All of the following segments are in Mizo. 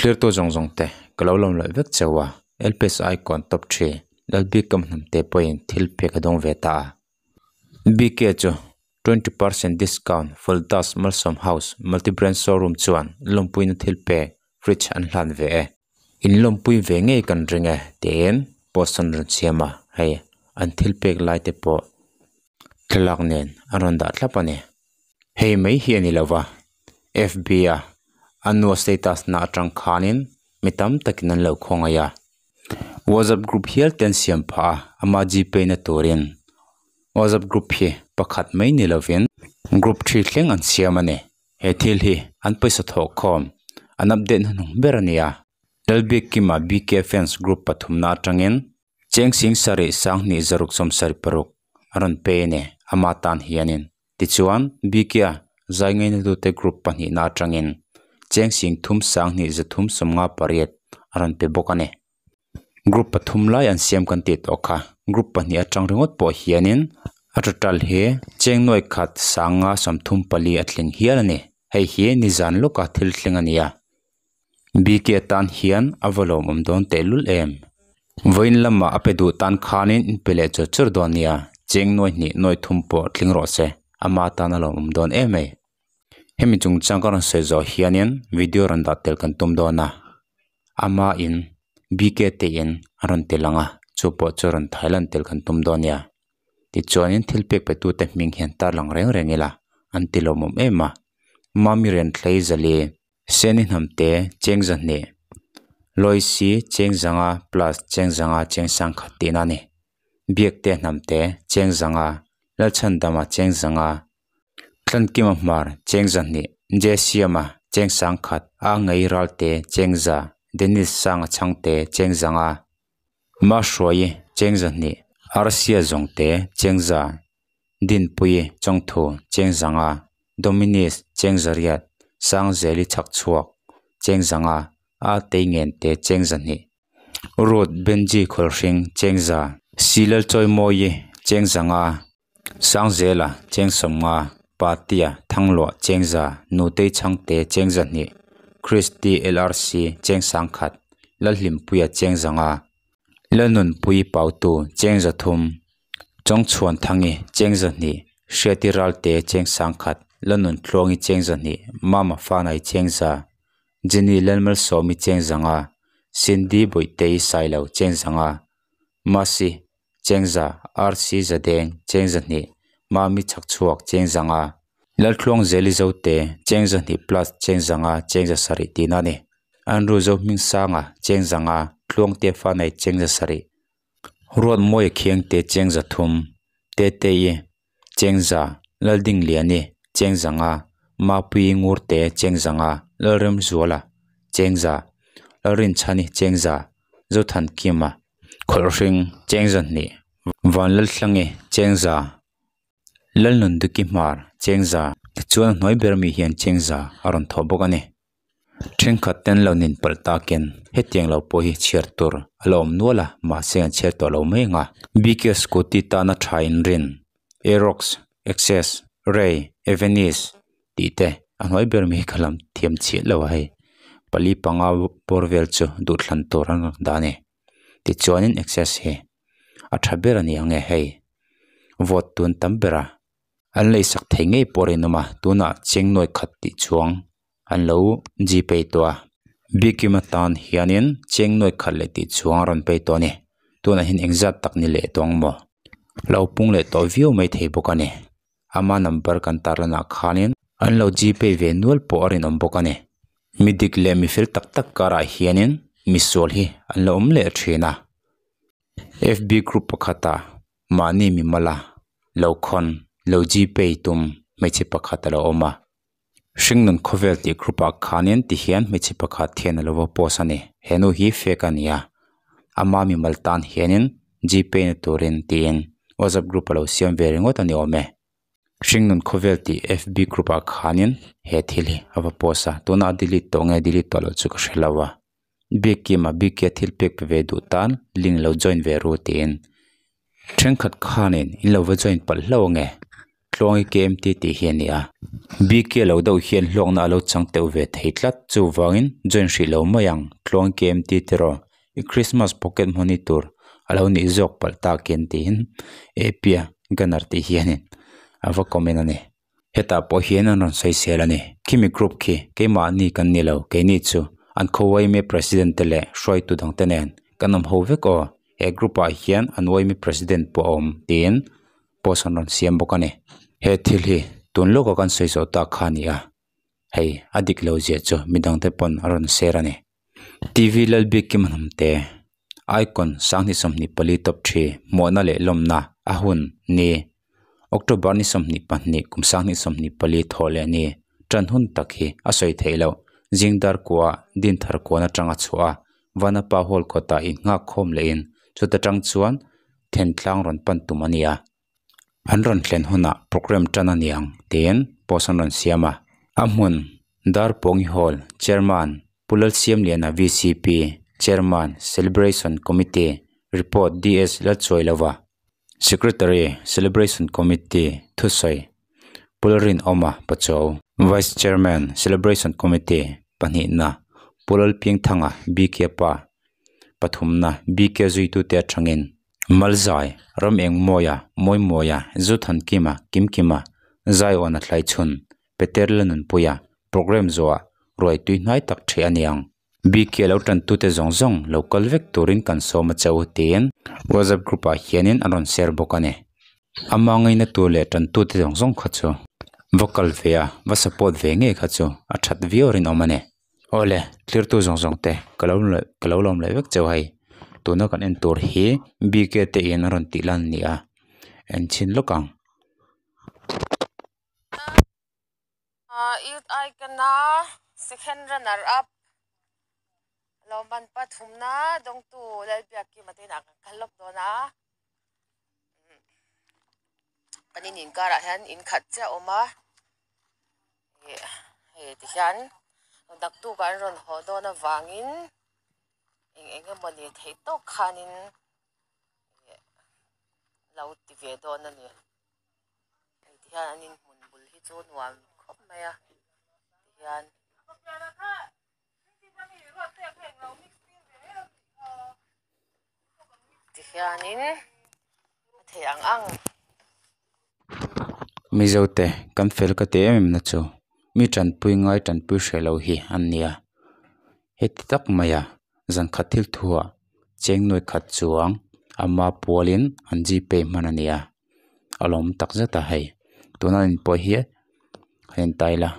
Thlirtu zawng zawng te ka lo lawm loh vek cheu a, LPS Icon top three Lalbikam hnamte pawhin thil pek a dawng ve ta a. BK chu 20% discount Fuldas Malsawm House Multi Brand Showroom chuan lawmpuina thil pek fridge an hlan ve e. In lawmpui ve ngei kan ring e tiin post an rawn siam a, hei an thil pek lai te pawh thlalak nen an rawn dah thlap a ni. Hei mai hi a ni lova, FB a a nua status na atang khanin mi tam takin an lo khawngaih a. WhatsApp group hial te an siam phah a, ama gpay na turin WhatsApp group hi pakhat mai ni lovin group thi thleng an siam a ni. He thil hi an pawisa thawh khawm an update hnuhnung ber a ni a. Lalbiakkima BK fans group pathumna atangin cheng sing sarih sanghnih zaruk sawmsarih paruk a rawn pe a ni ama tan hianin. Tichuan BK a zai ngainatute group pahnihna atangin cheng sing thum sanghnih zathum sawmnga pariat a rawn pe bawk a ni. Group pathum lai an siam kan tih tawh kha group pahnih atang ringawt pawh hianin a total hi cheng nuai khat sanga sawmthum pali a tling hial a ni. Hei hi nizan lawka thil thleng a ni a. BK tan hian a va lawmawm dawn tehlul em. Vawiin lamah a pe duh tan khanin in pe leh chur chur dawn nia, cheng nuai hnih nuai thum pawh tling rawh se, ama tan a lawmawm dawn em mai. Hemi chungchang ka rawn sawi zawh hianin video rawn dah tel kan tum dawn a, ama in BK te in a rawn ti lang a, chu pawh chu rawn thailan tel kan tum dawn nia. Tichuanin thil pek pe tute hming hian tarlang reng reng ila an ti lawmawm em a, Mami Renthlei Zali. Seni hnamte cheng zahnih, Loisi cheng zanga plus cheng zanga cheng sang khat tihna a ni. Biakte hnamte cheng zanga, Lalchhandama cheng zanga, Tlankima hmar cheng zahnih, Jesiama cheng sang khat, A Ngei Ralte cheng za, Dennis Sanga Chhangte cheng zanga, Mahruaii cheng zahnih, Arsia Zawngte cheng za, Dinpuii Chawngthu cheng zanga, Dominis cheng zariat, Sangzeli chhak chhuak cheng zanga, A tei ngen te cheng zahnih, Ruth Benji Khawlhring cheng za, Silal Chawimawi cheng zanga, Sangzela cheng sawmnga, Patia Thangluah cheng za, Nutei Chhangte cheng zahnih, Christy LRC cheng sangkhat, Lalhlimpuia cheng zanga, Lalnunpui Pautu cheng zathum, Chawngchhuan Thangi cheng zahnih, Hriati Ralte cheng sangkhat, Lanun Tluangi cheng zahnih, Mama Fanai cheng za, Jenny Lalmalsawmi cheng zanga, Cindy Bawihtei Sailo cheng zanga, Masi cheng za, RC Zadeng cheng zahnih, Mami Chhakchhuak cheng zanga, Laltluang Zeli Zote cheng zahnih plus cheng zanga cheng za sarih tihna a ni. Andrew Zohmingsanga cheng zanga, Tluangte Fanai cheng za sarih, Ruatmawia Khiangte cheng zathum, Tetei cheng za, Laldingliani cheng zanga, Mapuii Ngurte cheng zanga, Lalremzuala cheng za, Lalrinchhani cheng za, Zothankima Khawlhring cheng zahnih, Vanlalhlangi cheng za, Lalnunduki Hmar cheng za tichuan a hnuai ber mi hian cheng za a rawn thawh bawk a ni. Thenkhat ten lo nin palh takin hetiang lo pawh hi chhiar tur a la awm nual a, mahse an chhiar tawh lo mai ang a. BK Scooty tana tha inrin, Aerox, Access, Ray, Avenis tih te a hnuai ber mi hi ka lam thiam chiah lo a hei. Pali panga bawr vel chu duhthlan tur an rawn dah a ni. Tichuanin Access hi a tha ber a ni ang e hei. Vote tun tam ber a. An leisak thei ngei pawh a rinawm a, tunah cheng nuai khat tih chuang an lo gpay tawh a. Biakim atan hianin cheng nuai khat leh tih chuang a rawn pay tawh a ni. Tunah hian engzat tak ni leh tawh ang maw? Lo pung leh tawh viau mai thei bawk a ni. Ama number kan tarlanah khanin an lo gpay ve nual pawh a rinawm bawk a ni. Mi dik leh mi fel tak tak karah hianin misual hi an lo awm leh thin a. F_b group pakhatah mahni mi mala lo khawn lo gpay tum hmeichhe pakhat a lo awm a hringnun khawvel tih group ah khanin tihian hmeichhe pakhat hian a lo va post a ni henu hi fake a ni a ama mimal tan hianin gpay na turin tiin whatsapp group a lo siam ve ringawt a ni awm e hringnun khawvel tih fb group ah khanin he thil hi a va post a tunah a delete tawh nge delete tawh loh chu ka hre lo a. Biakkima Biakia thil pek pe ve duh tan link lo join ve ru tiin thenkhat khanin in lo va join palh hlauh ange Tluangi K_M_T tih hi a ni a. BK lo deuh hian hlawkna a lo chang teuh ve thei tlat. Chuvangin join hrih lo mai ang, Tluang KMT tiraw i Christmas pocket money tur a lo nih zawk palh takin tiin Apia Gunner tih hianin a va comment a ni. Hetah pawh hian an rawn sawisel a ni. Khimi group khi keimahni kan ni lo, keini chu an khaw-yma president te leh hruaitu dangte nen kan awm ho vek aw, he group ah hian an yma president pawh a awm tiin post an rawn siam bawk a ni. He thil hi tun lawka kan sawi zawh tak kha a ni a, hei a dik lo zia chu midangte pawn a rawn share a ni. TV Lalbik Kim Hnamte, Icon 2024 Top 3 hmuahna leh lawmna a hun ni October ni 22 kum 2024 thawh leh ni tan hun tak hi a sawi theih loh. Zingdar kua Dinthar kuan atanga chhuah a, Vanapa Hall kawtah innghak khawm lehin chuta tang chuan thentlang rawn pan tum a ni a. An rawn thlen hunah programme tan a ni ang tiin post an rawn siam a. A hmun, Darpawngi Hall, Chairman, Pu Lalsiamliana VCP, Chairman, Celebration Committee, Report DS Lalchuailova, Secretary, Celebration Committee, Thusawi, Pu Lalrinawma Pachuau, Vice Chairman, Celebration Committee, Pahnihna, Pu Lalpiangthanga BK Pa, Pathumna, BK zuitute atangin. Malzai, Ram eng mawia, mawi mawia, Zu than kima, kim kima, zai awn a thlai chhun, Peter la nunpuia, programme zawhah ruai tui hnai tak ṭheh a niang. BK lo ṭantute zawng zawng lo kal vek turin kan sawm a che u tiin WhatsApp group ah hianin an rawn share bawk a ni. Ama ngaina tur leh ṭantute zawng zawng kha chu va kal ve a, va support ve ngei kha chu a ṭhat viau rinawm a ni. Awle, tlirtu zawng zawng te ka lo ka lo lawm leh vek cheu hei. Tuna kan en tur hi BK te in a rawn tih lan a ni a, en chhin lawk ang. Youth Icon a second runner up lawmman pathumna dawngtu Lalbiakkima te inah kan kal lawk dawn a. Kan in inkarah hian in khat chiah a awm a ih hei ti hian naktuk ah an rawn haw dawn avangin eng eng emawni theih tawk khanin ih lo ti ve dawn a ni hei ti hian an inhmun bul hi chu nuam khawp mai a ti hian. Tihianin a thei ang ang. Mizote kan fel ka ti em em na chu mi tanpui ngai tanpui hreh lo hi an nia. Heti tak maia zan khat thil thuah cheng nuai khat chuang ama pualin an gpay hman a nia. A lawm tak zet a hei tuna in pawh hi a intai la.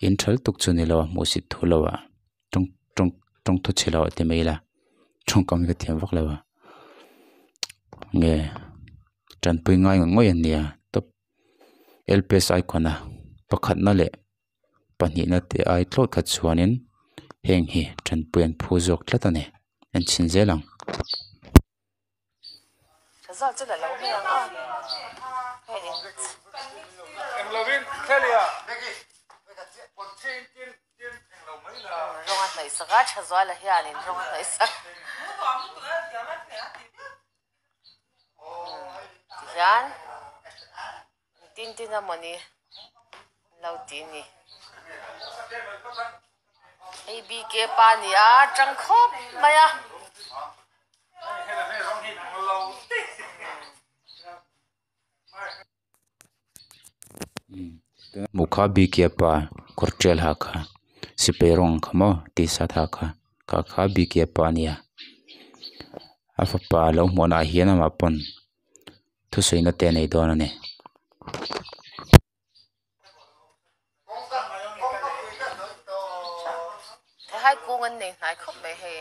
In thal tuk chu ni lo a hmuhsit thu lo ah tawng tawng tawng thu chhe lo ah ti mai ila tawngkam hi ka thiam vak lo a nge tanpui ngai ngawih ngawih an nia tawp L P S icon a pakhatna leh pahnihna te ai tlawt kha chuanin heng hi tanpui an phu zawk tlat a ni en chhin zel ang. Rawng a hnawih sak a tha zuala hianin rawng a hnawih sak tihian tin tin a mawni lo ti a ni hei BK pa a ni a tang khawp mai a. Mukha BK pa kawr tial ha kha sipai rawng kha maw t-shirt ha kha kha kha BK pa a nia a fapa lo hmuh naah hian amah pawn thusawi na te a nei dawn a ni. Theihai kung an nei hnai khawp mai hei.